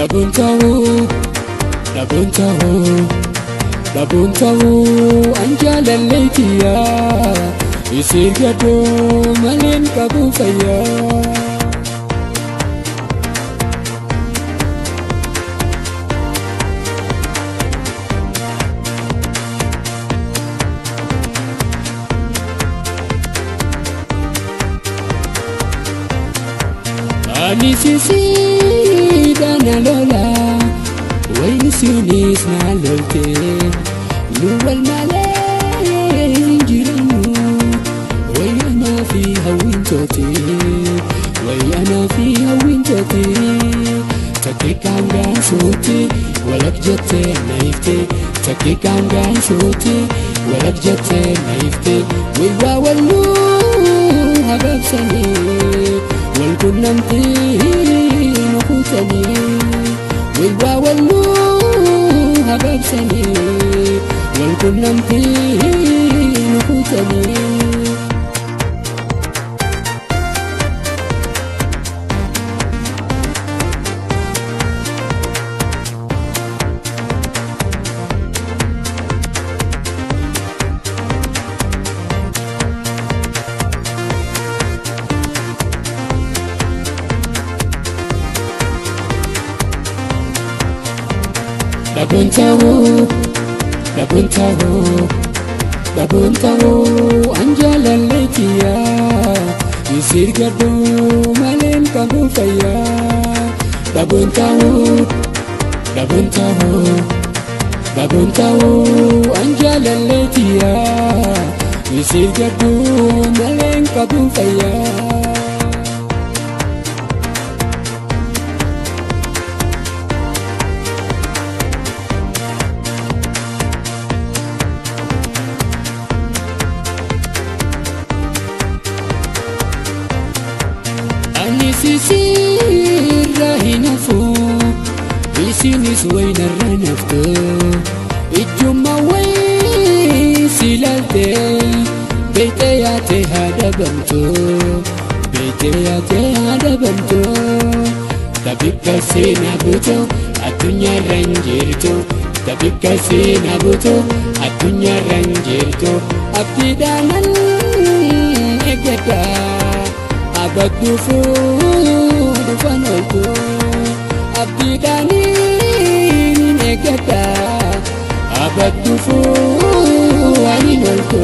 Dhabuun dhabuun ta'uu dhabuun ta'uu an jaalalleetiyaa isii gadoo maleen qabu fayyaa. Ani sisiidha na lola wayni sinis na lolte nu wal malee hin jirannu wayyanaa fi hawwiin tooti wayyanaa fi hawwiin tooti takkikaan gaasuuti walak jettee naifte takkikaan gaasuuti walak jettee naifte waywaa walluu hababsanii والكنمتي نقوتني والواولو هبابسني والكنمتي نقوتني. Dhabuun ta'uu dhabuun ta'uu dhabuun ta'uu an jaalalleetiyaa isii gadoo maleen qabu fayyaa. Dhabuun ta'uu dhabuun ta'uu dhabuun ta'uu an jaalalleetiyaa isii gadoo maleen qabu fayyaa. Ani sisirra hin hafu isinis waynarra naftu ijjumma wayi silaalte beeytee yaate haadha bamtu beeytee yaate haadha bamtu tabikka seenaa buutu addunyaarra hin jirtu tabikka seenaa buutu addunyaarra hin jirtu abdiidhaanan eeggadha. Abadduufuu dhufan ooltu abdiidhaaniin eeggadha abadduufuu ani ooltu.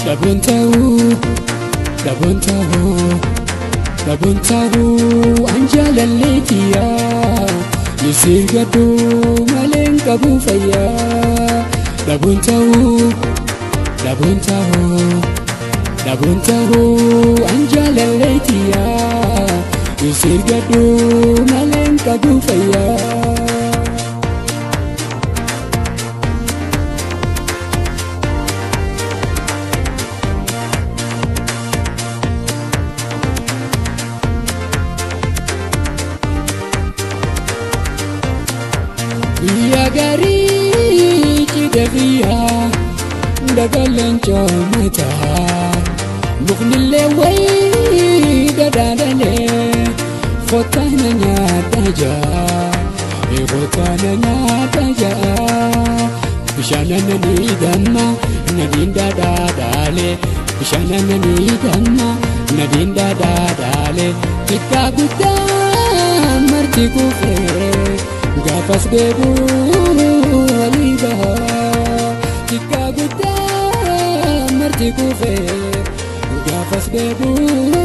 Dhabuun ta'uu dhabuun ta'uu dhabuun ta'uu an jaalalleetiyaa isii gadoo maleen qabu fayyaa. Dhabuun ta'uu dhabuun ta'uu dhabuun ta'uu an jaalalleetiyaa isii gadoo maleen qabu fayyaa. Guyyaa gaarii cidha biyyaa dagaleen coomataa muknillee wayii dhadhaadhalee fottaana nyaadha jaa fottaana nyaadha jaa bishaanananii damma nadiin dhadhaadhaalee bishaanananii damma nadiin dhadhaadhaalee xiqqaa guddaa marti kufee. Gaafas deebuu walii bahaa xiqqaa guddaa marti kufee gaafas deebuu